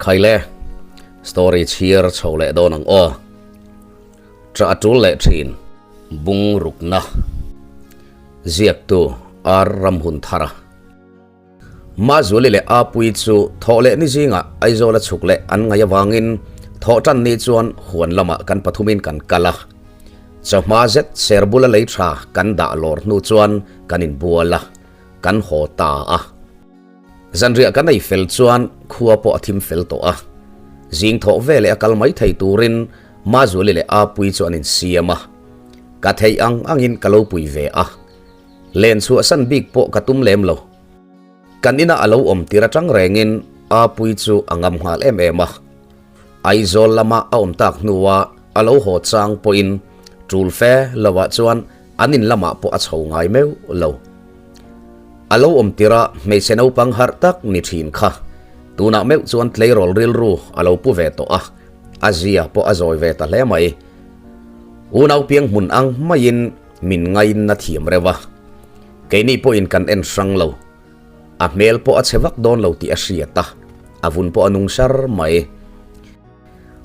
Khaile, story chhiar chho leh dawn ang aw. Ṭah a ṭul leh ṭhin. Bung rukna ziaktu R Ramhunthara. Mazuali leh Apuii chu thawh leh ni zingah Aizawla chhuk leh an ngaih avangin thawh ṭan ni chuan huan lamah kan pathumin kan kal a. Chawhma zet ser bula lei ṭha kan dah lawr hnu chuan kan inbual a, kan haw ta a. Zanriah kan ei fel chuan khua pawh a thim fel tawh a. Zing thawh veleh a kal mai thei turin Mazuali leh Apuii chu an insiam a. Ka theih ang angin ka lo pui ve a. Len chhuahsan bik pawh ka tum lem lo. Kan inah a lo awm tir atang rengin Apuii chu a ngam nghal em em a. Aizawl lama a awm tak hnua a lo haw chang pawhin tul fe lovah chuan an in lamah pawh a chho ngai meuh lo. A lo awm tirah hmeichhe naupang harh tak ni thin kha tunah meuh chuan tleirawl rilru a lo pu ve tawh a, a zia pawh a zawi ve ta hle mai. Unau piang hmun ang maiin min ngainna thiam reuh a, keini pawhin kan en hrang lo. A hmel pawh a chhe vak dawn lo tih a hriat a, a vun pawh a nung sar mai.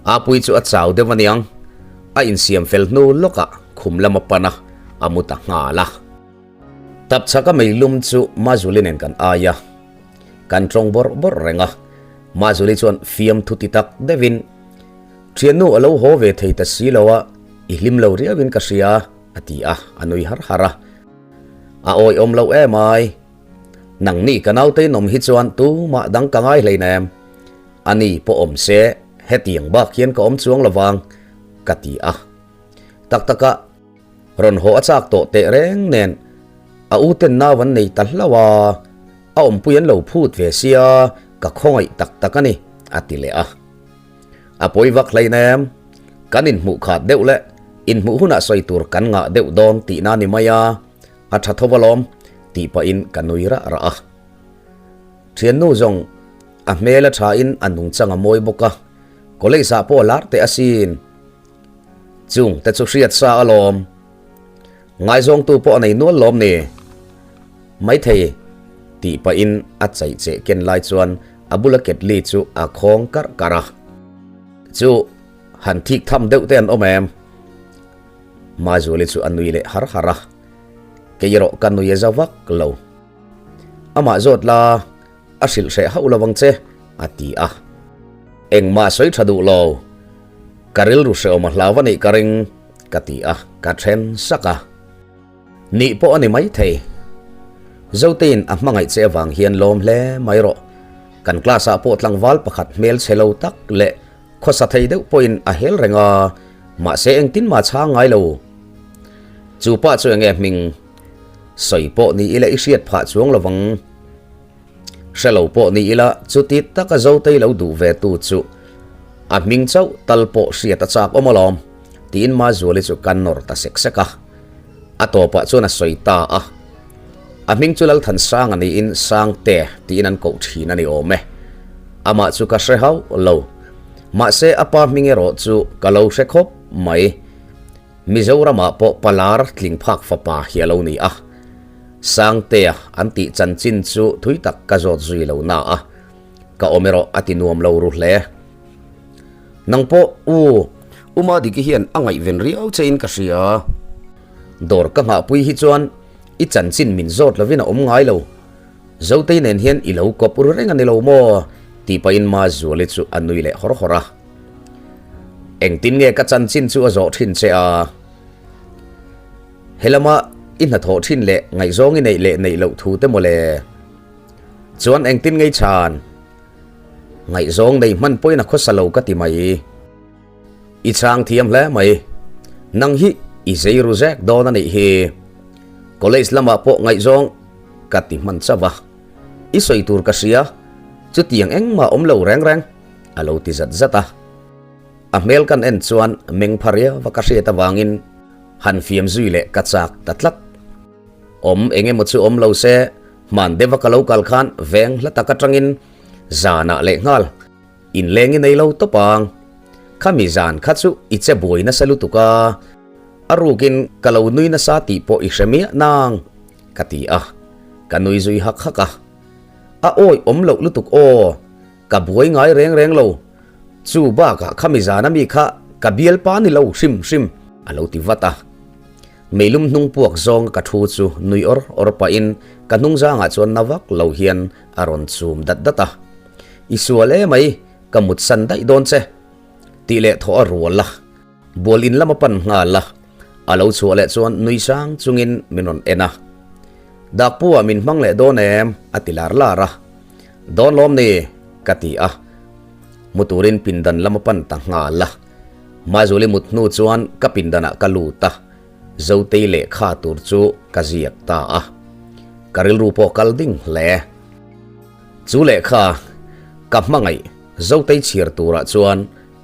Apui chu a chau deuh aniang, a insiam fel hnu lawkah khum lam a pan a, a mu ta nghal a. Tapchhak a meilum chu Mazuli nen kan ai a, kan tawng bawrh bawrh reng a. Mazuli chuan fiamthu ti tak deuhin, Thiannu a lo haw ve thei ta si lo a, i hlim lo riauin ka hria, a ti a, a nui har har a. A awihawm loh em ai. Nangni ka naute in awm hi chuan tumah dang ka ngai hleinem. Ani pawh awm se hetiang bak hian ka awm chuang lovang, ka ti a. Tak taka rawn haw a chak tawh teh reng nen a u ten nau an nei ta hlauh a, a awmpui an lo phut ve sia ka khawngaih tak tak a ni, a ti leh a. A pawi vak hleinem, kan inhmuh khat deuh leh inhmuh hunah sawi tur kan ngah deuh dawn tihna ni mai a, a tha tho alawm tih pahin ka nui rah rah a. Thiannu zawng a hmel a thain a nungchang a mawi bawk a, college ah pawh a lar teh asin. Chung te chu hriat sa alawm. Ngaizawngtu pawh a nei nual lawm ni? Maithei tih pahin a chaih cheh ken lai chuan a bula ketli chu a khawng karh karh a. Chu han thik tham deuh te an awm em? Mazuali chu a nui leh har har a, Kei erawh ka nui a za vak lo. Amah zawt la, a hrilh hreh hauh lo ang che, a ti a. Engmah sawi tha duh lo, ka rilru hrehawm a hlau a nih ka ring, ka ti a, ka then sak a. Nih pawh a ni maithei. Zotein a hmangaih che avang hian lawm hle mai rawh. Kan class ah pawh tlangval pakhat hmel chhe lo tak leh khawsa thei deuh pawhin a hel reng a, mahse engtin mah chhang ngai lo. Chu pa chu enge hming sawi pawh ni ila i hriat phah chuang lovang. Hre lo pawh ni ila chuti taka Zotei lo duh ve tu chu a hming chauh tal pawh hriat a chak awm alawm tiin Mazuali chu ka nawr ta sek sek a. A tawpah chuan a sawi ta a. A hming chu Lalthansanga niin Sangte tiin an koh thin a ni awm e. Amah chu ka hre hauh lo. Mahse a pa hming erawh chu ka lo hre khawp mai. Mizoramah pawh Palar tling phak fapa hi a lo ni a. Sangtea an tih chanchin chu thui tak ka zawt zui lo na a, ka awm erawh a ti nuam lo ru hle. Nang pawh u, Uma Diki hian a ngaihven riau che in ka hria. Dawr ka nghahpui hi chuan i chanchin min zawt lovin a awm ngai lo. Zotei nen hian i lo kawp ru reng a ni lo maw? tih pahin Mazuali chu a nui leh hawr hawr a. Engtin nge ka chanchin chu a zawh thin che a? Helama i hnathawh thin leh ngaihzawng i neih leh neih loh thu te mawle. Chuan engtin ngei chhan? Ngaihzawng nei hman pawhin a khawsa lo ka ti mai. I chhang thiam hle mai. Nang hi i zei ru zek dawn a nih hi. College lamah pawh ngaihzawng ka ti hman chauh a. I sawi tur ka hria, chutiang engmah awm lo reng reng, a lo ti zat zat a. A hmel kan en chuan meng pha riau a ka hriat avangin han fiam zui leh ka chak ta tlat. Awm eng emaw chu awm lo se, hman deuha ka lo kal khan veng hla tak atangin zanah leh nghal inleng i nei lo tawp ang. Khami zan kha chu i che buai nasa lutuk a, a rukin ka lo nui nasa tih pawh i hre miah nang, ka ti a, ka nui zui hak hak a. A awi awm loh lutuk aw! Ka buai ngai reng reng lo. Chu bakah khami zana mi kha ka bialpa ni lo hrim hrim, a lo ti vat a. Meilum hnung puak zawnga ka thu chu nui awr awr pahin ka hnung zangah chuan na vak lo hian a rawn chum dat dat a. I sual e mai, ka mutsan daih dawn che, tih leh thawh a rual a. Bual in lam a pan nghal a, a lo chhuah leh chuan nui sang chungin min rawn en a. Dakpu ah min hmang leh dawn em? a ti lar lar a. Dawn lawm ni? ka ti a. Mu turin pindan lam a pan ta nghal a. Mazuli mut hnu chuan ka pindan ah ka lut a, Zotei lehkha tur chu ka ziak ta a. Ka rilru pawh kal ding hle. Chu lehkha ka hmangaih Zotei chhiar turah chuan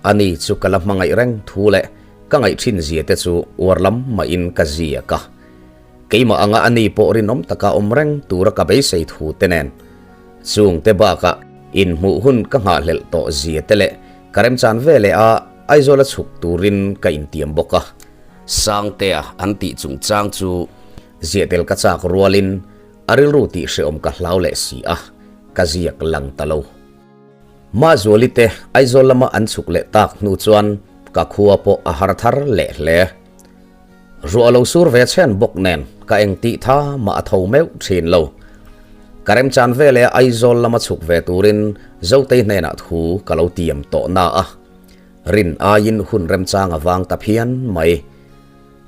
Ani chu ka la hmangaih reng thu leh ka ngaih thin zia te chu uar lam mahin ka ziak a. Keimah anga ani pawh rinawm taka awm reng tura ka beisei thu te nen chung te bakah inhmuh hun ka nghahhlelh tawh zia te leh ka remchan ve leh a Aizawl a chhuk turin ka intiam bawk a. Sangtea an tih chungchang chu ziah tel ka chak rualin a rilru tih hrehawm ka hlau leh si a, ka ziak lang ta lo. Mazuali te Aizawl lama an chhuk leh tak hnu chuan ka khua pawh a har thar leh hle. Ruah lo sur ve chhen bawk nen ka eng tih tha mah a tho meuh thin lo. Ka remchan veleh Aizawl lama chhuk ve turin Zotei hnenah thu ka lo tiam tawh na a. Rin aiin hun remchang a vang ta phian mai.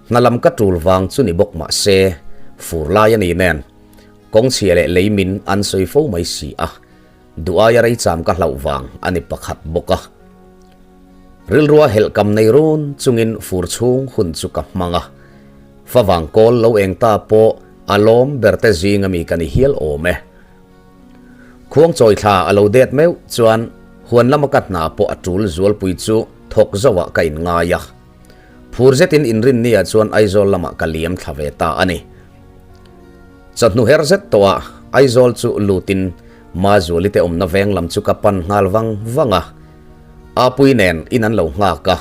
Hna lam ka tul vang chu ni bawk mah se fur lai a ni nen kawngchhia leh lei min an sawi fo mai si a. Duh aia rei cham ka hlauh vang a ni pakhat bawk a. Rilrua helh kam nei run chungin fur chhung hun chu ka hmang a. Favang kawl lo eng ta pawh a lawm ber te zing ami ka ni hial awm e. Khuang chawi thla a lo det meuh chuan huan lama ka hna pawh a tul zualpui chu thawk zoah ka inngai a. Phur zetin inrinnia chuan Aizawl lamah ka liam thla ve ta a ni. Chawhnu her zet tawhah Aizawl chu lutin Mazuali te awmna veng lam chu ka pan nghal vang vang a. Apui nen in an lo nghak a,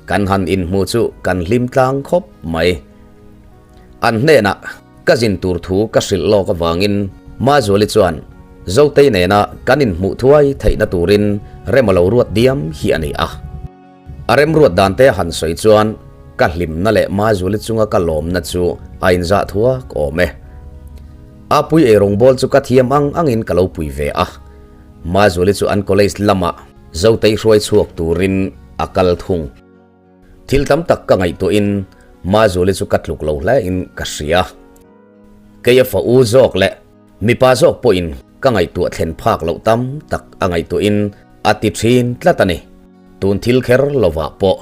kan han inhmu chu kan hlim tlang khawp mai. An hnenah ka zin tur thu ka hrilh lawk avangin Mazuali chuan Zotei nena kan inhmuh thuai theihna turin rem a lo ruat diam hi a ni a. A remruat dan te han sawi chuan ka hlimna leh Mazuali chunga ka lawmna chu a inzah thuak awm e. Apui eirawng bawl chu ka thiam ang angin ka lo pui ve a. Mazuali chu an college lamah Zotei hruai chhuak turin a kal thung. Thil tam tak ka ngaihtuahin Mazuali chu ka tluk lo hle in ka hria. Kei a fa u zawk leh Mipa zawk pawhin ka ngaihtuah thlen phak loh tam tak a ngaihtuahin a ti thin tlat a ni. Tun thil kher lovah pawh.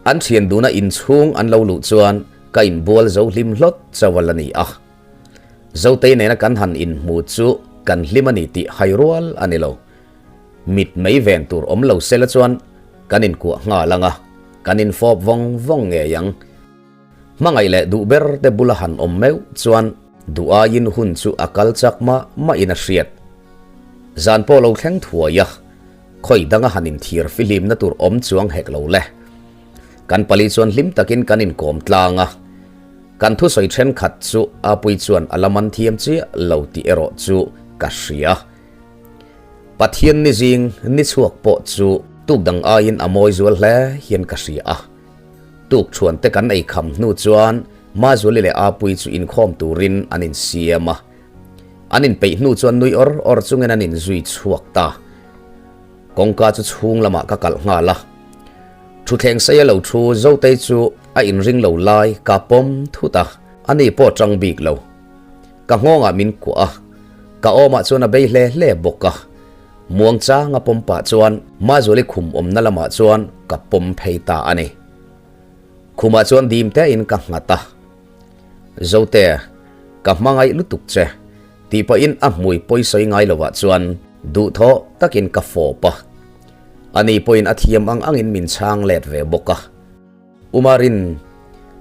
An thian duna inchhung an lo luh chuan ka inbual zo hlim hlawt chauh a la ni a. Zotei nena kan han inhmu chu kan hlim a ni tih hai rual a ni lo. Mit mei ven tur awm lo sela chuan kan inkuah nghal ang a, kan infawp vawng vawng ngei ang. Hmangaih leh duh ber te bula han awm meuh chuan duh aiin hun chu a kal chak mah mahin a hriat. Zan pawh lo thleng thuai a, khawi danga han inthiar fihlimna tur awm chuang hek lo le. Kan pali chuan hlim takin kan inkawm tlang a, kan thusawi thenkhat chu Apui chuan a la man thiam chiah lo tih erawh chu ka hria. Pathian ni zing ni chhuak pawh chu tuk dang aiin a mawi zual hle hian ka hria a. Tukṭhuan te kan ei kham hnu chuan Mazuali leh Apui chu inkhawm turin an insiam a. An inpeih hnu chuan nui awr awr chungin an inzui chhuak ta. Kawngka chu chhung lamah ka kalh nghal a. Thutthleng seia lo thu Zotei chu a inring lo lai ka pawm thut a, ani pawh ṭang bik lo. Ka nghawngah min kuah a, ka awmah chuan a bei hle hle bawk a. Muangchanga pawm pah chuan Mazuali khum awmna lamah chuan ka pawm phei ta a ni. Khumah chuan dim tein ka nghat a. Zote, ka hmangaih lutuk che, tih pahin a hmui pawisawi ngai lovah chuan duhthawh takin ka fawp a. Ani pawhin a thiam ang angin min chhang let ve bawk a. Umarin,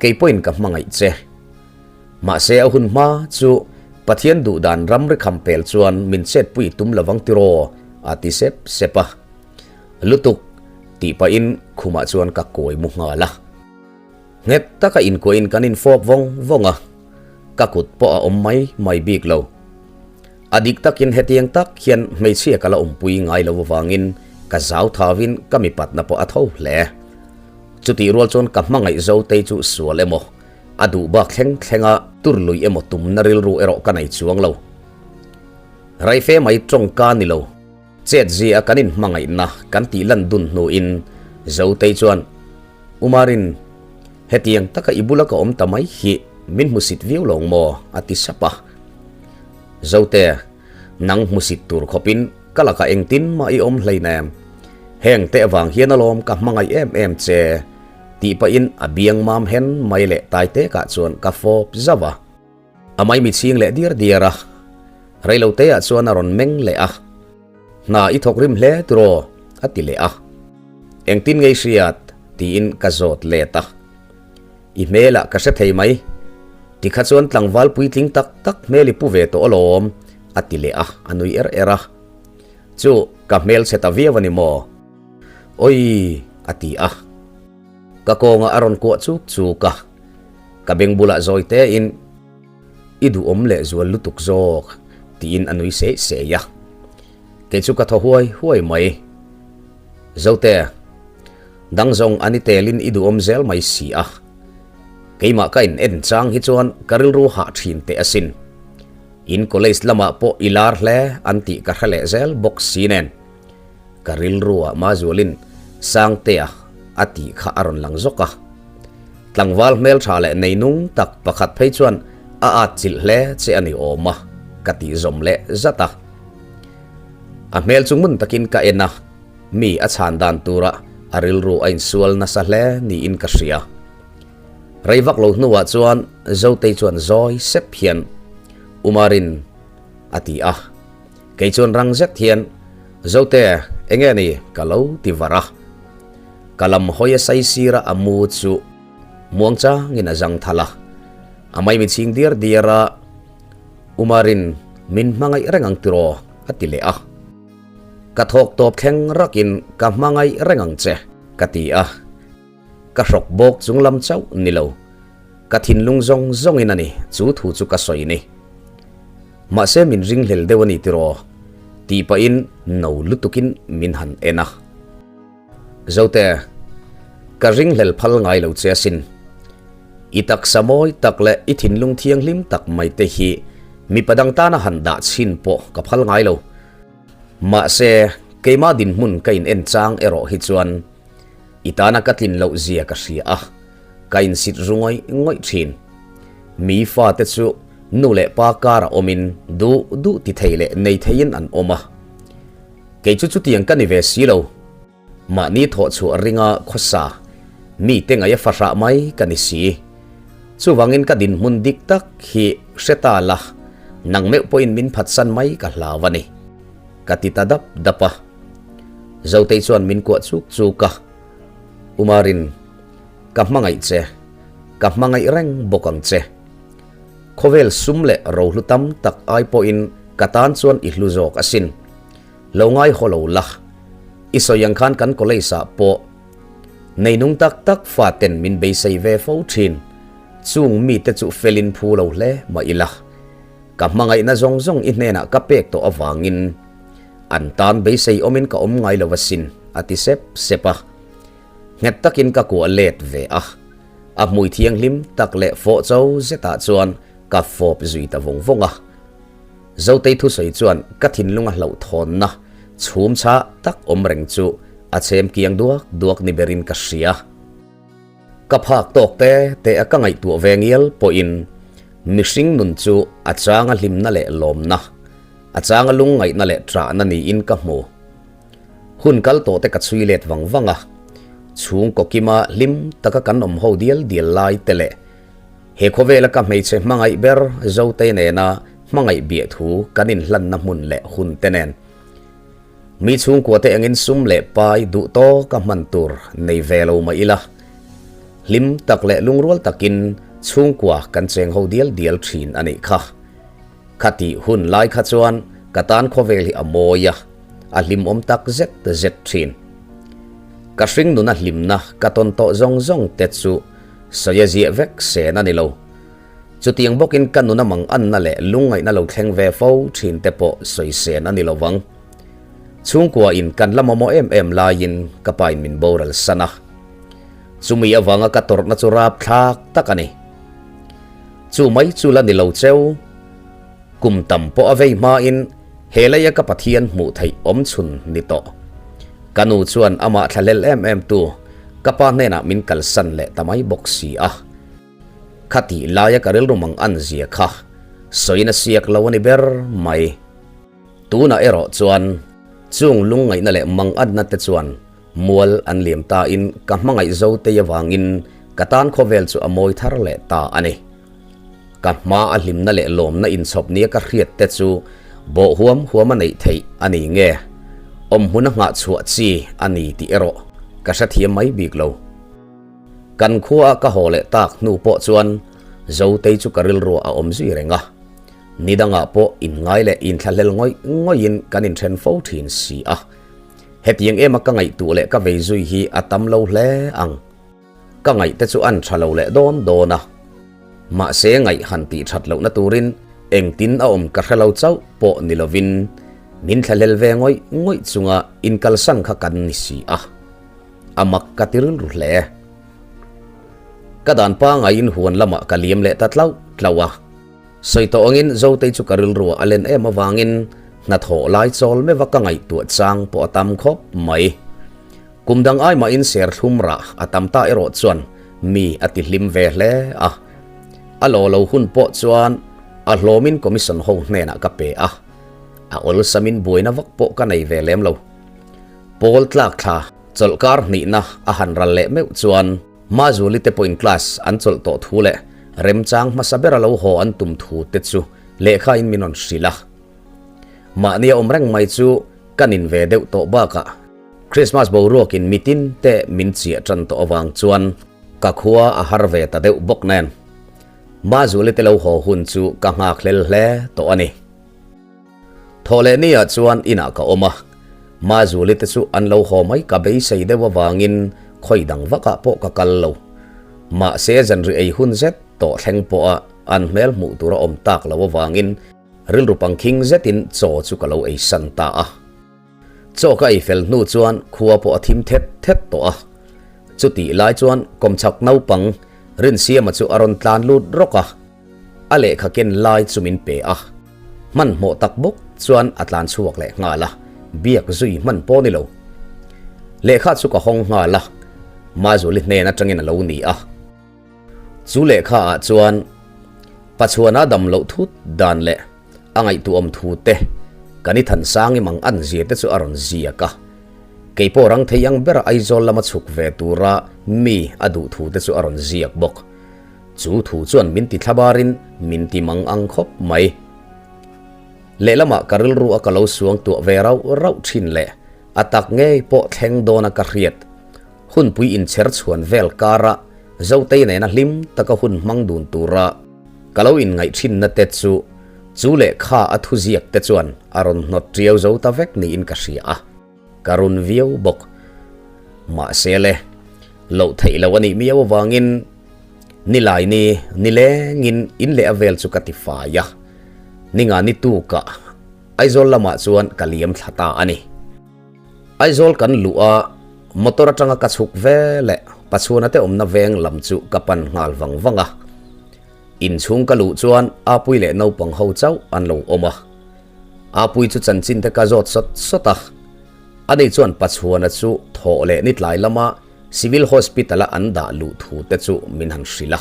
kei pawhin ka hmangaih che. Mahse a hun hma chu Pathian duh dan ramri kham pel chuan min chetpui tum lovang tiraw? a ti sep sep a. Lutuk tih pahin khumah chuan ka kawi mu nghal a. Nghet taka inkuahin kan infawp vawng vawng a, ka kut pawh a awm mai mai bik lo. A dik takin hetiang tak hian hmeichhia ka la awmpui ngai lo avangin ka zau thavin ka mipatna pawh a tho hle. Chutih rual chuan ka hmangaih Zotei chu sual emaw, a duh bak thleng thlenga tur lui emaw tumna rilru erawh ka nei chuang lo. Raife mai tawngka ni lo. Chet zia kan inhmangaihna kan tih lan dun hnuin Zotei chuan, Umarin, hetiang taka i bula ka awm ta mai hi min hmusit viau lo maw? a ti sap a. Zote, nang hmusit tur khawpin ka lakah engtin mah i awm hleinem. Heng te avang hian alawm ka hmangaih em em che, tih pahin a biang mam hen mai leh taitekah chuan ka fawp zauh a. A maimi chhing leh diar diar a, reiloteah chuan a rawn meng leh a. Hna i thawk rim hle tiraw? a ti leh a. Engtin ngei hriat? tiin ka zawt let a. I hmelah ka hre thei mai. Tikha chuan tlangval puitling tak tak hmel i pu ve tawh alawm, a ti leh a, a nui er er a. Chu, ka hmel chhe ta viau a ni maw? Awii! a ti a. Ka kawngah a rawn kuah chuk chuk a. Ka beng bulah zawi tein, I duhawm leh zual lutuk zawk, tiin a nui seih seih a. Kei chu ka thaw huai huai mai. Zote, dang zawng a ni telin i duhawm zel mai si a. Keimah ka in en chang hi chuan ka rilru hah thin teh asin. In college lamah pawh i lar hle an tih ka hre leh zel bawk si nen. Ka rilruah Mazualin Sangtea a tih kha a rawn lang zawk a. Tlangval hmeltha leh neinung tak pakhat phei chuan a at chilh hle che a ni awm a, ka tih zawm leh zat a. A hmel chu ngun takin ka en a, mi a chhan dan turah a rilru a insual nasa hle niin ka hria. Rei vak lo hnuah chuan Zotei chuan zawi sep hian Umarin a ti a. Kei chuan rang zet hian, Zote, enge ni? ka lo ti var a. Ka lam hawi a sai sir a, a mu chu muang changin a zang thal a. A maimi chhing diar diar a, Umarin min hmangaih reng ang tiraw? a ti leh a. Ka thawk tawp thleng rakin ka hmangaih reng ang che, ka ti a. Ka hrawk bawk chung lam chauh ni lo. Ka thinlung zawng zawngin a ni, chu thu chu ka sawi ni. Mahse min ringhlel deuh a ni tiraw? Tih pahin no lutukin min han en a. Zote, ka ringhlel phal ngai lo che asin. I taksa mawi tak leh i thinlung thianghlim tak mai te hi mipa dang tana han dah chhin pawh ka phal ngai lo. Mahse, keimah dinhmun ka in en chang erawh hi chuan I tana ka tlin loh zia ka hria a, ka insit ru ngawih ngawih thin. Mi fate chu nu leh pa kara awmin duh duh ti thei leh nei theiin an awm a. Kei chu chutiang ka ni ve si lo. Mahni thawh chhuah ringa khawsa, mite ngaih a fahrah mai ka ni si. Chuvangin ka dinhmun dik tak hi hre ta la, nang meuh pawhin min phatsan mai ka hlau a ni. Ka ti ta dap dap a. Zotei chuan min kuah chuk chuk a, Umarin, ka hmangaih che, ka hmangaih reng bawk ang che. Khawvel sum leh rohlu tam tak ai pawhin ka tan chuan i hlu zawk asin. Lo ngai haw lo la, i sawi ang khan kan college ah pawh neinung tak tak faten min beisei ve fo thin. Chung mite chu felin phu lo hle mah ila. Ka hmangaihna zawng zawng i hnenah ka pek tawh avangin an tan beisei awmin ka awm ngai lo asin, a ti sep sep a. Nghet takin ka kuah let ve a, a hmui thianghlim tak leh fawh cho zetah chuan ka fawp zui ta vawng vawng a. Zotei thusawi chuan ka thinlung a hlauhthawnna chhum chhah tak awm reng chu a chhem kiang duak duak ni berin ka hria. Ka phak tawk te te a ka ngaihtuah ve ngial pawhin mihring nun chu a changa hlimna leh lawmna, a changa lungngaihna leh ṭahna niin ka hmu. Hun kal tawh te ka chhui let vang vang a, chhungkaw kima hlim taka kan awm ho dial dial lai te leh he khawvela ka hmeichhe hmangaih ber Zotei nena hmangaih biah thu kan inhlanna hmun leh hun te nen Mi chhungkua te engin sum leh pai duh tawka hman tur nei ve lo mah ila, hlim tak leh lungrual takin chhungkua kan cheng ho dial dial thin a nih kha. Khatih hun lai kha chuan ka tan khawvel hi a mawi a, a hlimawm tak zet zet thin. Ka hring nuna hlimna ka tawn tawh zawng zawng te chu sawi a ziah vek sen a ni lo. Chutiang bawkin ka nuna mang anna leh lungngaihna lo thleng ve fo thin te pawh sawi sen a ni lo vang. Chhungkua in kan la mamawh em em laiin ka pa in min boral san a. Chumi avanga ka tawrhna chu rapthlak tak a ni. Chu mai chu la ni lo cheu. Kum tam pawh a vei hmain he leia ka Pathian hmuh theih awm chhun ni tawh. Ka nu chuan amah thlahlel em em tu ka pa hnenah min kalsan leh ta mai bawk si a. Khatih laia ka rilru mang an zia kha sawiin a siak lo a ni ber mai. Tunah erawh chuan chung lungngaihna leh mang anna te chuan mual an liam tain ka hmangaih zo tei avangin ka tan khawvel chu a mawi thar leh ta a ni. Ka hma a hlimna leh lawmna inchhawp nia ka hriat te chu bawh huam huam a neih theih a ni nge? Awm hmun a nghah chhuah chi a ni tih erawh ka hrethiam mai bik lo. Kan khua ka haw leh tak hnu pawh chuan Zotei chu ka rilruah a awm zui reng a. Ni dangah pawh inngai leh inthlahlel ngawih ngawihin kan inthen fo thin si a. Hetiang ema ka ngaihtuah leh ka vei zui hi a tam lo hle ang. Ka ngaihte chu an tha lo leh dawn dawn a. Mahse ngaih han tih that lohna turin engtin a awm ka hre lo chauh pawh ni lovin min thlahlel ve ngawih ngawih chunga inkalsan kha kan ni si a. A mak ka ti rilru hle. Ka dan pangaiin huan lamah ka liam leh ta tlauh tlauh a. Sawi tawh angin Zotei chu ka rilruah a len em avangin hnathawh lai chawl meuh a ka ngaihtuah chang pawh a tam khawp mai. Kum dang ai mahin serthlum rah a tam ta erawh chuan mi a ti hlim ve hle a. A law lo hun pawh chuan a hlawmin commission ho hnenah ka pe a. A awlsamin buaina vak pawh ka nei ve lem lo. Pawl tlak thla chawlhkar hnihna a han ral leh meuh chuan Mazuli te pawhin class an chawlh tawh thu leh remchang hmasa bera lo haw an tum thu te chu lehkha in min rawn hrilh a. Mahni a awm reng mai chu ka nin ve deuh tawh bakah Christmas boruakin mitin te min chiah tan tawh avang chuan ka khua a har ve ta deuh bawk nen Mazuli te lo haw hun chu ka nghakhlel hle tawh a ni. Thawh leh ni ah chuan inah ka awm a, Mazuli te chu an lo haw mai ka beisei deuh avangin khawi dang vakah pawh ka kal lo. Mahse zanri ei hun zet tawh thleng pawha an hmel hmuh tur a awm tak lo avangin rilru pangkhing zetin chaw chu ka lo ei san ta a. Chaw ka ei fel hnu chuan khua pawh a thim thet thet tawh a. Chutih lai chuan kawmchhak naupang Rinsiama chu a rawn tlan lut rawk a. A lehkha ken lai chu min pe a, hmanhmawh tak bawk chuan a tlan chhuak leh nghal a, biak zui hman pawh ni lo. Lehkha chu ka hawng nghal a, Mazuli hnen atangin a lo ni a. Chu lehkha ah chuan Pachuana dam loh thut dan leh a ngaihtuahawm thu te, kan i thansang i mang an zia te chu a rawn ziak a. Kei pawh rang thei ang bera Aizawl lama chhuk ve tura mi a duh thu te chu a rawn ziak bawk. Chu thu chuan min ti thlabarin min ti mang ang khawp mai. Lehlamah ka rilru a ka lo suang tuah ve rauh rauh thin leh a tak ngei pawh thleng dawna ka hriat. Hunpui inchher chhuan vel kara Zotei nena hlim taka hun hmang dun tura ka lo inngaih thinna te chu chu lehkha a thuziak te chuan a rawn hnawt tiau zo ta vek niin ka hria a. Ka run viau bawk. Mahse le, loh theih loh a nih miau avangin nilai ni nilengin in leh a vel chu ka ti fai a. Ninga ni tukah Aizawl lamah chuan ka liam thla ta a ni. Aizawl kan luh a, motor atanga ka chhuk ve leh Pachhuana te awmna veng lam chu ka pan nghal vang vang a. Inchhung ka luh chuan Apui leh naupang ho chauh an lo awm a. Apui chu chanchin te ka zawt sawt sawt a, ani chuan Pachuana chu thawh leh ni tlai lama Civil Hospital-a an dah luh thu te chu min han hrilh a.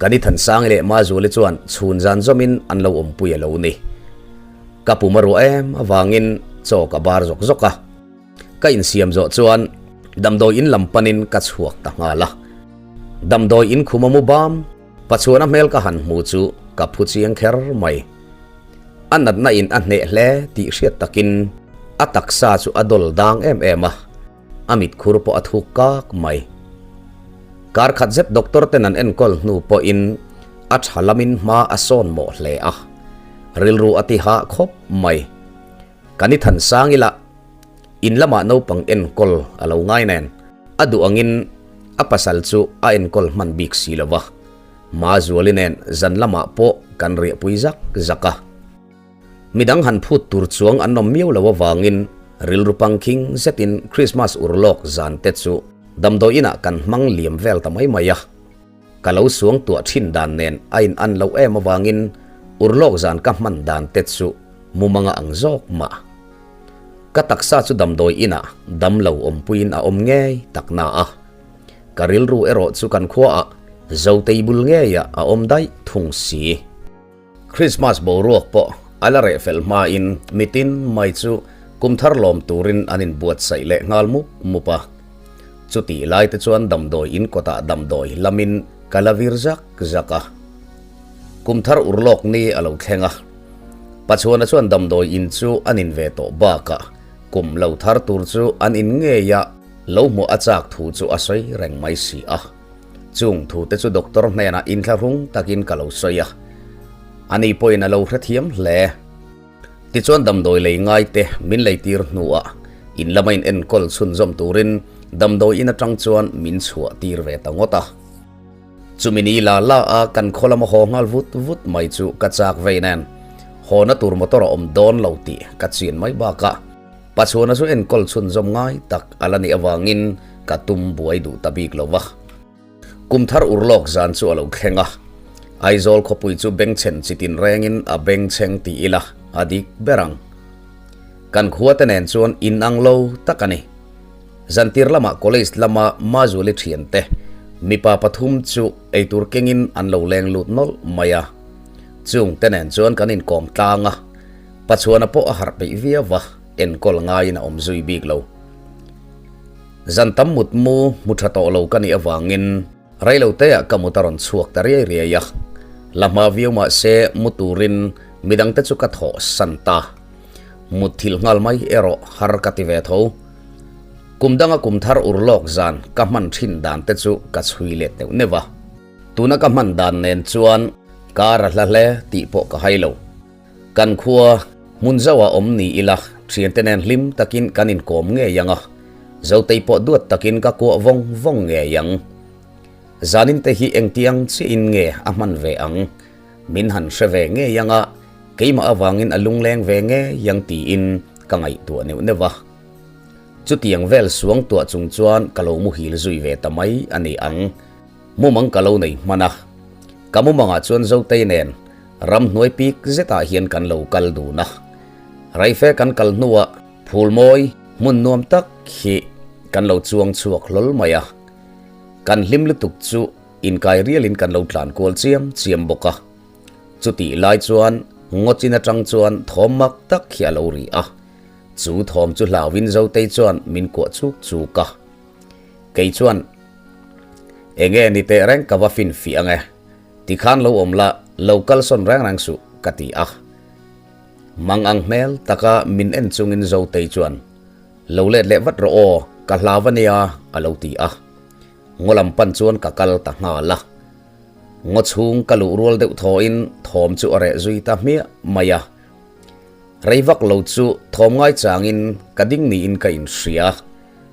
Ka ni Thansangi leh Mazuali chuan chhun zan zawmin an lo awmpui a lo ni. Ka pum a ruah em avangin chaw ka bar zawk zawk a. Ka insiam zawh chuan damdawi in lam panin ka chhuak ta nghal a. Damdawi in khum a mu bam. Pachuana hmel ka han hmu chu ka phu chiang kher mai. A natna in a hneh hle tih hriat takin a taksa chu a dawl dang em em a, a mitkhur pawh a thuk kak mai. Kar khat zet doctor ten an enkawl hnu pawhin a tha lamin hma a sawn mawh hle a, rilru a ti hah khawp mai. Kan i than sang ila in lamah naupang enkawl a lo ngai nen a duh angin a pasal chu a enkawl hman bik si lo va. Mazuali nen zan lamah pawh kan riahpui zak zak a. Midang han phut tur chuang an awm miau lo avangin rilru pangkhing zetin Krismas urlawk zan te chu damdawi inah kan hmang liam vel ta mai mai a. Ka lo suang tuah thin dan nen a in an loh em avangin urlawk zan ka hman dan te chu mumanga ang zawk mah. Ka taksa chu damdawi inah dam lo awmpuiin a awm ngei tak na a. Ka rilru erawh chu kan khuaah Zotei bul ngeiah a awm daih thung si. Krismas boruak pawh a la reh fel hmain mitin mai chu kum thar lawm turin an inbuatsaih leh nghal mup mup a. Chutih lai te chuan damdawi in kawtah damdawi lamin ka la vir zak zak a. Kum thar urlawk ni a lo thleng a. Pachuana chuan damdawi in chu an in ve tawh bakah kum lo thar tur chu an in ngei a, lo hmuh a chak thu chu a sawi reng mai si a. Chung thu te chu doctor hnenah inthlahrung takin ka lo sawi a, ani pawhin a lo hrethiam hle. Tichuan damdawi lei ngai te min lei tir hnuah in lama in enkawl chhunzawm turin damdawi in atang chuan min chhuah tir ve ta ngawt a. Chumi ni la la a kan khaw lama haw nghal vut vut mai chu ka chak vei nen hawna tur motor a awm dawn lo tih ka chian mai bakah Pachuana chu enkawl chhunzawm ngai tak a la nih avangin ka tum buai duh ta bik lo va. Kum thar urlawk zan chu a lo thleng a, Aizawl khawpui chu bengchhen chi tin rengin a bengchheng ti ila a dik ber ang. Kan khua te nen chuan inang lo tak a ni. Zantir lamah college lama Mazuali thiante mipa pathum chu eitur kengin an lo leng lut nawlh mai a. Chung te nen chuan kan inkawm tlang a. Pachuana pawh a harh peih viau va, enkawl ngaiin a awm zui bik lo. Zan tam mut mu hmu tha tawh lo ka nih avangin reilo teah ka mut a rawn chhuak ta riai riai a. La hma viau mah se mu turin midangte chu ka thawh san ta. Mut thilh nghal mai erawh har ka ti ve tho. Kum danga kum thar urlawk zan ka hman thin dan te chu ka chhui let neuh neuh a. Tuna ka hman dan nen chuan kar a hla hle tih pawh ka hai lo. Kan khua hmun zauh ah awm ni ila, thiante nen hlim takin kan inkawm ngei ang a, Zotei pawh duat takin ka kuah vawng vawng ngei ang. Zanin te hi engtiang chiahin nge a hman ve ang? Min han hre ve ngei ang a, keimah avangin a lungleng ve ngei ang tiin ka ngaihtuah neuh neuh a. Chutiang vel suang tuah chung chuan ka lo muhil zui ve ta mai a ni ang. Mumang ka lo nei hman a, ka mumangah chuan Zotei nen ramhnuai pik zetah hian kan lo kal dun a. Raife kan kal hnuah phulmawi hmun nuam tak hi kan lo chuang chhuak hlawl mai a. Kan hlim lutuk chu inkai rialin kan lo tlan kual chiam chiam bawk a. Chutih lai chuan ngawchin atang chuan thawm mak tak hi a lo ri a. Chu thawm chu hlauhin Zotei chuan min kuah chuk chuk a. Kei chuan, Enge ni teh reng ka va fin fih ang e, tikhan lo awm la, lo kalsawn reng reng suh, ka ti a. Mang ang hmel taka min en chungin Zotei chuan, Lo let leh vat rawh aw, ka hlau a nia, a lo ti a. Ngaw lam pan chuan ka kal ta nghal a. Ngaw chhung ka luh rual deuh thawhin thawm chu a reh zui ta hmiah mai a. Rei vak lo chu thawm ngai changin ka ding niin ka inhria.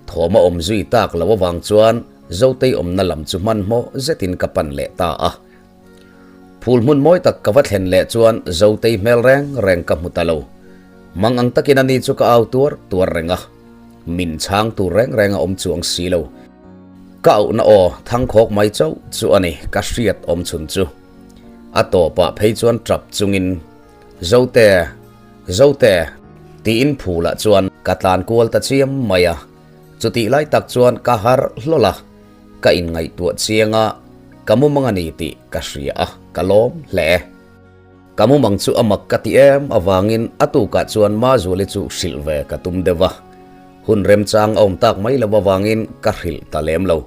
Thawm a awm zui tak lo avang chuan Zotei awmna lam chu hmanhmawh zetin ka pan leh ta a. Phul hmun mawi tak ka va thlen leh chuan Zotei hmel reng reng ka hmu ta lo. Mang ang takin ani chu ka au tuar tuar reng a. Min chhang tur reng reng a awm chuang si lo. Ka auhna aw thangkhawk mai chauh chu a ni ka hriat awm chhun chu. A tawpah phei chuan tap chungin Zote! Zote! Tiin phulah chuan ka tlan kual ta chiam mai a. Chutih lai tak chuan ka harh hlawl a, ka inngaihtuah chiang a, ka mumang a ni tih ka hria a, ka lawm hle. Ka mumang chu a mak ka ti em avangin a tukah chuan Mazuali chu hrilh ve ka tum deuh a. Hun remchang a awm tak mai lo avangin ka hrilh ta lem lo.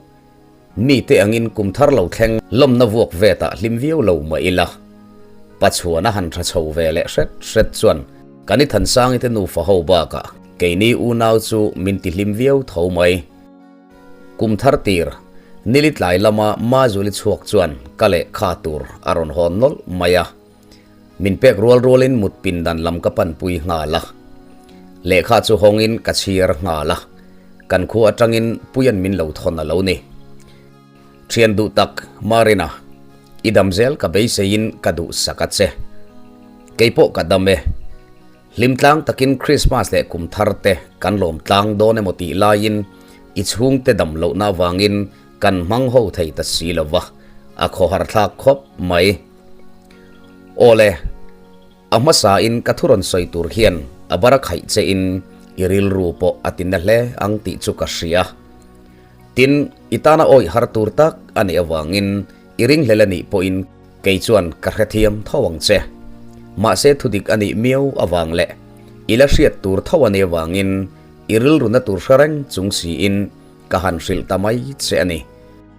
Mite angin kum thar lo thleng lawmna vuak vetah hlim viau lo mah ila, Pachuana han tha chho ve leh hret hret chuan kan i Thansangi te nufa ho bakah keini unau chu min ti hlim viau tho mai. Kum thar tir, nili tlai lama Mazuli chhuak chuan ka lehkha tur a rawn hawn nawlh mai a. Min pek rual rualin mut pindan lam ka panpui nghal a. Lehkha chu hawngin ka chhiar nghal a, kan khua atangin Puia'n min lo thawn a lo ni. Thian duh tak, Marina. I dam zel ka beiseiin ka duhsak a che. Kei pawh ka dam e. Hlim tlang takin Krismas leh kum thar te kan lawm tlang dawn emaw tih laiin i chhungte dam lohna avangin kan hmang ho thei ta si lo va, a khawhar thlak khawp mai. Aw le, a hmasain ka thu rawn sawi tur hian a bara khaih chein i rilru pawh a ti na hle ang tih chu ka hria. Tin, i tana awih har tur tak a nih avangin i ringhlel a nih pawhin Kei chuan ka hrethiam tho ang che. Mahse thudik a nih miau avang leh i la hriat tur tho a nih avangin i rilruna tur hre reng chung siin ka han hrilh ta mai che a ni.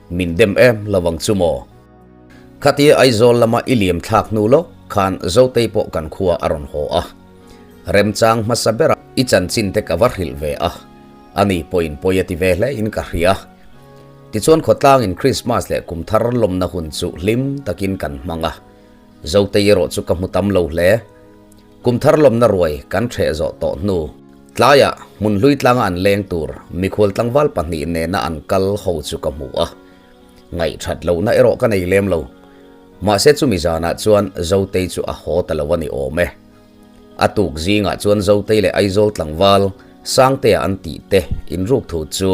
Min dem em lo ang chu maw? Khatia Aizawl lama i liam thlak hnu lawk khan Zotei pawh kan khua a rawn haw a. Remchang hmasa berah i chanchin te ka va hrilh ve a, ani pawhin pawi a ti ve hle in ka hria. Tichuan khawtlangin Krismas leh kum thar lawmna hun chu hlim takin kan hmang a, Zotei erawh chu ka hmu tam lo hle. Kum thar lawmna ruai kan ṭheh zawh tawh hnu tlaiah hmun hlui tlanga an leng tur mikhual tlangval pahnih nena an kal ho chu ka hmu a, ngaihṭhat lohna erawh ka nei lem lo. Mahse chumi zanah chuan Zotei chu a haw ta lo a ni awm e. A tuk zingah chuan Zotei leh Aizawl tlangval Sangtea an tih te inruk thu chu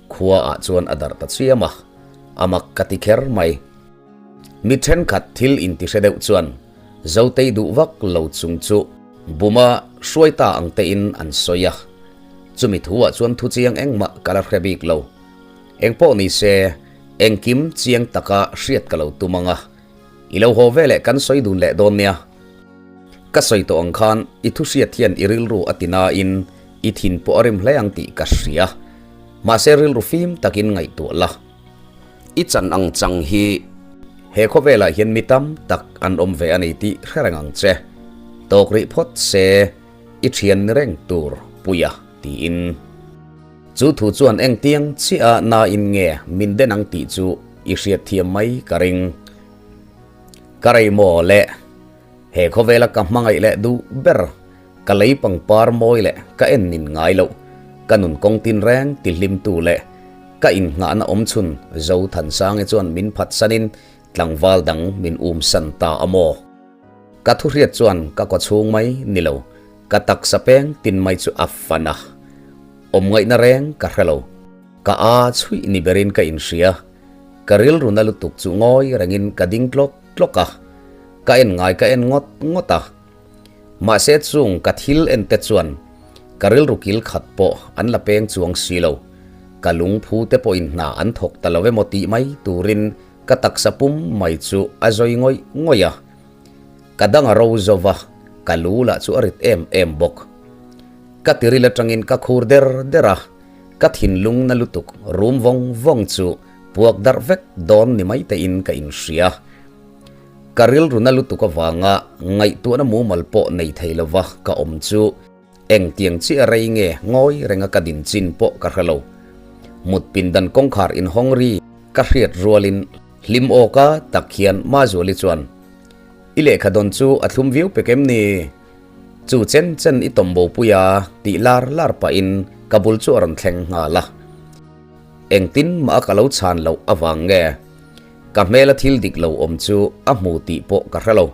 Khua ah chuan a darh ta chiam a, a mak ka ti kher mai. Mi thenkhat thil inti hre deuh chuan Zotei duh vak lo chung chu Buma hruai ta ang tein an sawi a, chumi thu ah chuan thu chiang engmah ka la hre bik lo. Engpawh ni se, engkim chiang taka hriat ka lo tum ang a, i lo haw veleh kan sawi dun leh dawn nia. Ka sawi tawh ang khan i thu hriat hian i rilru a ti nain i thin pawh a rim hle ang tih ka hria. Mahse rilru fim takin ngaihtuah la. I chan ang chang hi he khawvelah hian mi tam tak an awm ve a ni tih hre reng ang che. Tawk rih phawt se i thian ni reng tur Puia tiin. Chu thu chuan engtiang chiah a nain nge min den ang tih chu i hriatthiam mai ka ring. Ka rei maw le, he khawvela ka hmangaih leh duh ber, ka lei pangpar mawi leh ka en nin ngai loh, ka nun kawng tin reng ti hlimtu leh ka innghahna awm chhun Zothansangi chuan min phatsanin tlangval dang min umsan ta a maw? Ka thu hriat chuan ka kawchhung mai ni lo, ka taksa peng tin mai chu a fan a, awm ngaihna reng ka hre lo. Ka a chhuih ni berin ka inhria. Ka rilru na lutuk chu ngawi rengin ka ding tlawk tlawk a, ka en ngai ka en ngawt ngawt a. Mahse chung ka thil en te chuan ka rilru kil khat pawh an la peng chuang si lo. Ka lungphu te pawhin hna an thawk ta lo emaw tih mai turin ka taksa pum mai chu a zawi ngawih ngawih a. Ka dang a ro zo va, ka lu lah chu a rit em em bawk. Ka tiril atangin ka khur der der a. Ka thinlung na lutuk rum vawng vawng chu puak darh vek dawn ni mai tein ka inhria. Ka rilru na lutuk avanga ngaihtuahna mumal pawh nei thei lova ka awm chu engtiang chiah rei nge ngawi renga ka din chin pawh ka hre lo. Mut pindan kawngkhar inhawng ri ka hriat rualin hlim awka tak hian Mazuali chuan, I lehkha dawn chu a thlum viau pek em ni? Chu chen chen i tawm bopui a tih lar lar pahin ka bul chu a rawn thleng nghal a. Engtin mah a ka lo chhan loh avang nge ka hmela thil dik lo awm chu a hmu tih pawh ka hre lo.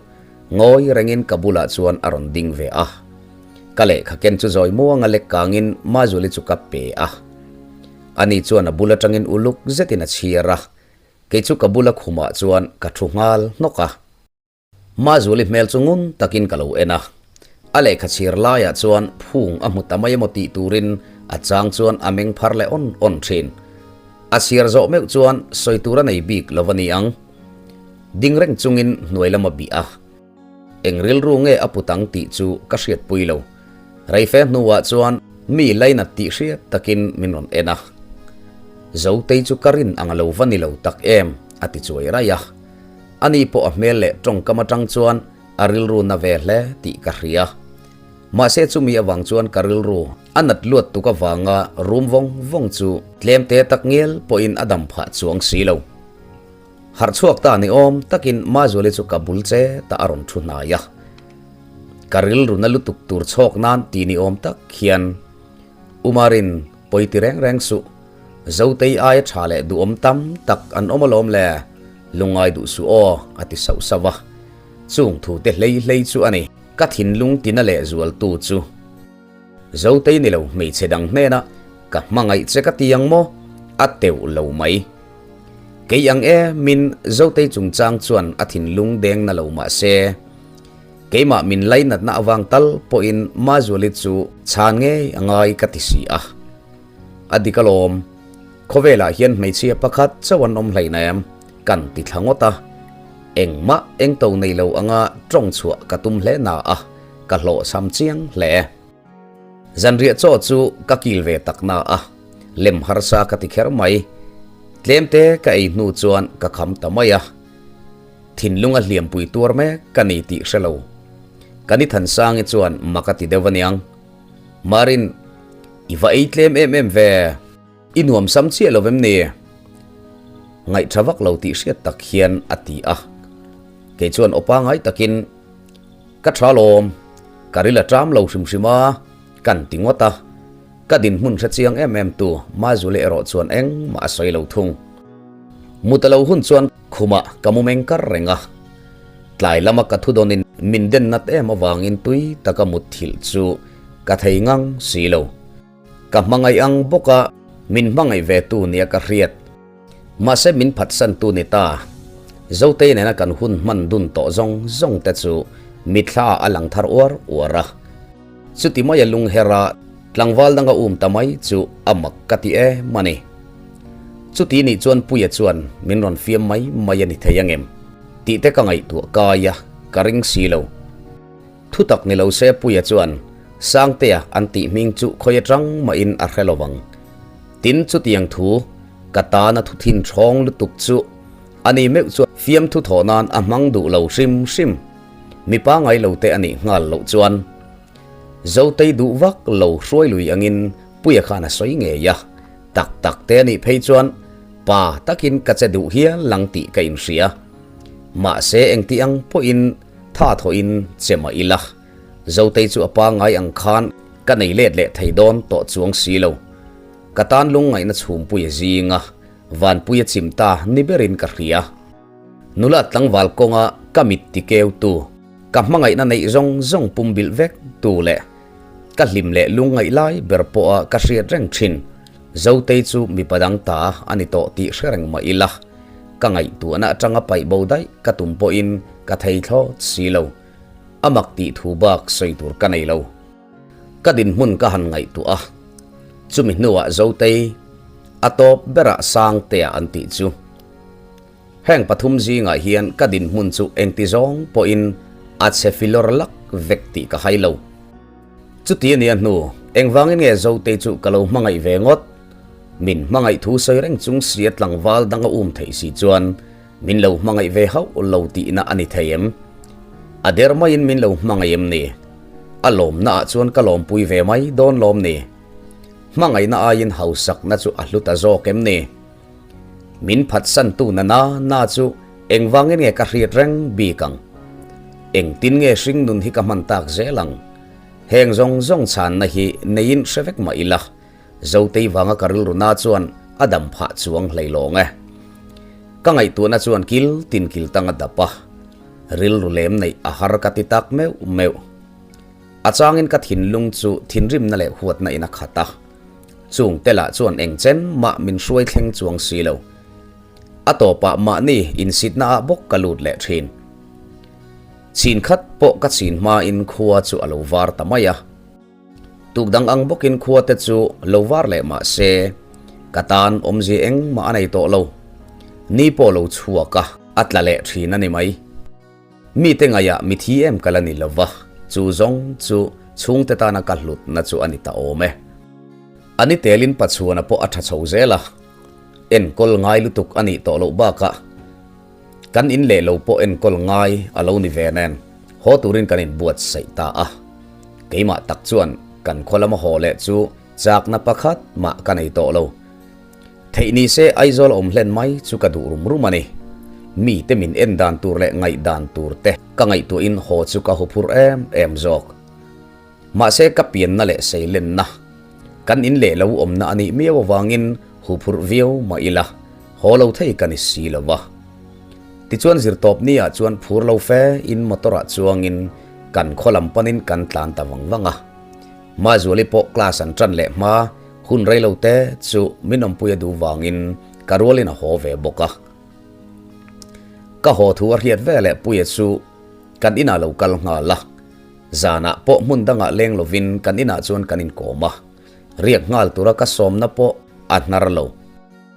Ngawi rengin ka bulah chuan a rawn ding ve a. Ka lehkha ken chu zawi muanga lek kangin Mazuali chu ka pe a. Ani chuan a bul atangin uluk zetin a chhiar a. Kei chu ka bula khumah chuan ka thu nghal hnawk a. Mazuali hmel chu ngun takin ka lo en a, a lehkha chhir laiah chuan phung a hmu ta mai emaw tih turin a chang chuan a meng phar leh awn awn thin. A chhir zawh meuh chuan sawi tur a nei bik lo a ni ang. Ding reng chungin hnuai lam a bih a, eng rilru nge a put ang tih chu ka hriatpui lo. Reife hnuah chuan mi lainat tih hriat takin min rawn en a, Zotei chu ka rin ang a lo va ni lo tak em a ti chuai raih a. Ani pawh a hmel leh tawngkam atang chuan a rilru na ve hle tih ka hria. Mahse chumi avang chuan ka rilru a nat luat tuk avanga rum vawng vawng chu tlem te tak ngial pawhin a dam phah chuang si lo. Harh chhuak ta ni awm takin Mazuali chu ka bul che ta a rawn thu hnai a. Ka rilru na lutuk tur chhawk nan ti ni awm tak hian Umarin pawi ti reng reng suh. Zotei aia tha leh duhawm tam tak an awm alawm le. Lungngai duh suh aw, a ti sauh sauh a. Chung thu te hlei hlei chu a ni. Ka thinlung tina lehzualtu chu. Zotei ni lo hmeichhe dang hnena ka hmangaih che ka ti ang maw? A teuh lo mai. Kei ang e min Zotei chungchang chuan a thinlung deng na lo mah se, keimah min lainatna avang tal pawhin Mazuali chu chhan ngei a ngai ka ti si a. A dik alawm, khawvelah hian hmeichhia pakhat chauh an awm hleinem kan ti thla ngawt a. Engmah engto nei lo anga tawng chhuah ka tum hle na a. Ka hlawhchham chiang hle. Zanriah chaw chu ka kil ve tak na a, lem harsa ka ti kher mai. Tlemte ka ei hnu chuan ka kham ta mai a. Thinlung a hliampui tuar mek ka ni tih hre lo. Ka ni Thansangi chuan mak a ti deuh aniang. Marin, i va ei tlem em em ve. I nuam sam chiah lo vem ni? Ngaihtha vak lo tih hriat tak hian a ti a. Kei chuan aw pangai takin, Ka tha lawm, ka ril a ṭam lo hrim hrim a, kan ti ngawt a. Ka dinhmun hre chiang em em tu Mazule erawh chuan engmah a sawi lo thung. Mut a lo hun chuan khumah ka mu meng kar reng a. Tlai lama ka thu dawnin min den nat em avangin tui taka mut thilh chu ka thei ngang si lo. Ka hmangaih ang bawk a, min hmangaih ve tu nia ka hriat. Mahse min phatsan tu ni ta. Zotei nena kan hun hman dun tawh zawng zawng te chu mitthla ah a lang thar uar uar a. Chuti maia lungher a tlangval danga um ta mai chu a mak ka ti em a ni. Chuti nih chuan Puia chuan min rawn fiam mai mai a ni thei angem tih te ka ngaihtuah kai a, ka ring si lo. Thutak ni lo se Puia chuan Sangtea an tih hming chu khawi atang mahin a hre lo vang. Tin chutiang thu ka tana thu thin thawng lutuk chu a ni meuh chuan fiamthu thawh nan a hmang duh lo hrim hrim. Mipa ngai lo te a nih nghal loh chuan Zotei duh vak lo hruai lui angin Puia khan a sawi ngei a, tak tak te a nih phei chuan pa takin ka che duh hial lang tih ka inhria. Mahse engti ang pawhin Tha thawhin che mah ila, Zotei chu a pangngai ang khan ka nei let leh thei dawn tawh chuang si lo. Ka tan lungngaihna chhumpui a zing a, vanpui a chim ta ni berin ka hria. Nula tlangval kawnga ka mit ti keu tu, ka hmangaihna neih zawng zawng pumbilh vek tu leh ka hlim leh lungngaih lai ber pawha ka hriat reng thin Zotei chu mipa dang ta a ni tawh tih hre reng mah ila, ka ngaihtuahna atanga paih bo daih ka tum pawhin ka thei thlawt si lo. A mak tih thu bak sawi tur ka nei lo. Ka dinhmun ka han ngaihtuah a, chumi hnuah Zotei a tawp berah Sangtea an tih chu. Heng pathum zingah hian ka dinhmun chu engti zawng pawhin a chhe filawr lak vek tih ka hai lo. Chuti a nia hnu, engvangin nge Zotei chu ka lo hmangaih ve ngawt? Min hmangaih thu sawi reng chung sia tlangval dang a um theih si chuan min lo hmangaih ve hauh lo tihna a ni thei em? A der maiin min lo hmangaih em ni? A lawmna ah chuan ka lawmpui ve mai dawn lawm ni? Hmangaihna aiin hausakna chu a hlu ta zawk em ni? Min phatsantu na na na chu engvangin nge ka hriat reng bik ang? Engtin nge hringnun hi ka hman tak zel ang? Heng zawng zawng chhanna hi neiin hre vek mah ila, Zotei vanga ka rilru na chuan a dam phah chuang hlei lawng e. Ka ngaihtuahna chuan kil tin kil tang a dap a, rilru lem neih a har ka ti tak meuh meuh. A changin ka thinlung chu thinrimna leh huatna in a khat a. Chung te lah chuan eng chen mah min hruai thleng chuang si lo. A tawpah mahni insitna ah bawk ka lut leh thin. Chin khat pawh ka chin hmain khua chu a lo var ta mai a. Tuk dang ang bawkin khua te chu lo var leh mah se, ka tan awmzia engmah a nei tawh lo. Ni pawh lo chhuak a, a tla leh thin a ni mai. Mite ngaihah mi thi em ka la ni lo va, chu zawng chu chhungte tana ka hlutna chu a ni ta awm e. A ni telin Pachuana pawh a tha chho zel a, enkawl ngai lutuk a nih tawh loh bakah kan in leh lo pawh enkawl ngai a lo ni ve nen haw turin kan inbuatsaih ta a. Keimah tak chuan kan khaw lama haw leh chu chakna pakhat mah ka nei tawh lo. Theih ni se Aizawl awm hlen mai chu ka duh rum rum a ni. Mite min en dan tur leh ngaih dan tur te ka ngaihtuahin haw chu ka huphur em em zawk. Mahse ka pianna leh seilenna, kan in leh lo awmna a nih miau avangin huphurh viau mah ila haw lo thei ka ni si lo va. Tichuan zirtawp ni ah chuan phur lo fe in motor ah chuangin kan khaw lam panin kan tlan ta vang vang a. Mazuali pawh class an tan leh hma hun rei lo te chu min awmpui a duh vangin ka rualin a haw ve bawk a. Ka haw thu a hriat ve leh Puia chu kan inah lo kal nghal a. Zanah pawh hmun dangah leng lovin kan inah chuan kan inkawm a. Riak nghal tura ka sawmna pawh a hnar lo.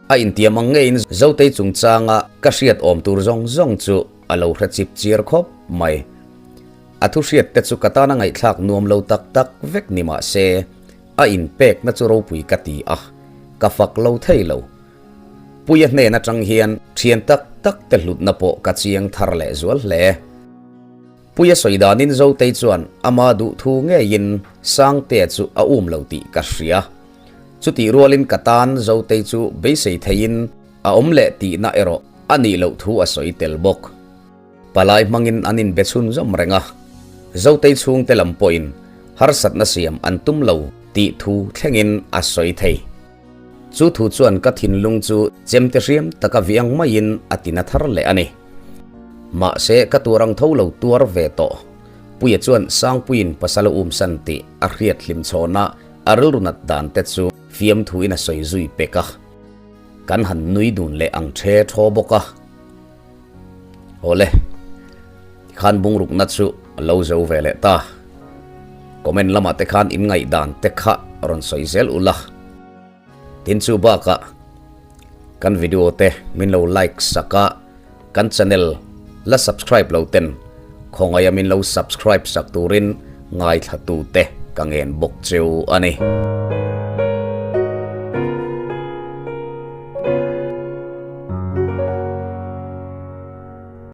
A intiam ang ngeiin Zotei chungchanga ka hriat awm tur zawng zawng chu a lo hre chip chiar khawp mai. A thu hriat te chu ka tana ngaihthlak nuam lo tak tak vek ni mah se, a inpekna chu ropui ka ti a, ka fak lo thei lo. Puia hnen atang hian thian tak tak te hlutna pawh ka chiang thar leh zual hle. Puia sawi danin Zotei chuan ama duhthu ngeiin Sangtea chu a um lo tih ka hria. Chutih rualin ka tan Zotei chu beisei theiin a awm leh tihna erawh a nih loh thu a sawi tel bawk. Palai hmangin an inbe chhunzawm reng a, Zotei chhungte lam pawhin harsatna siam an tum lo tih thu thlengin a sawi thei. Chu thu chuan ka thinlung chu chemte hriam taka viang maiin a tina thar leh a ni. Mahse ka tuar ang tho lo tuar ve tawh. Puia chuan Sangpuiin pasal a umsan tih a hriat hlim chhawn a, a rilru nat dan te chu fiamthuin a sawi zui pek a. Kan han nui dun leh ang the thaw bawk a. Awle, tikhan bungrukna chu a lo zo ve leh ta. Comment lamah te khan in ngaihdan te kha rawn sawi zel ula. Tin chu bakah kan video te min lo like sak a, kan channel la subscribe lo ten khawngaia min lo subscribe sak turin ngaithla tute ka ngen bawk cheu a ni.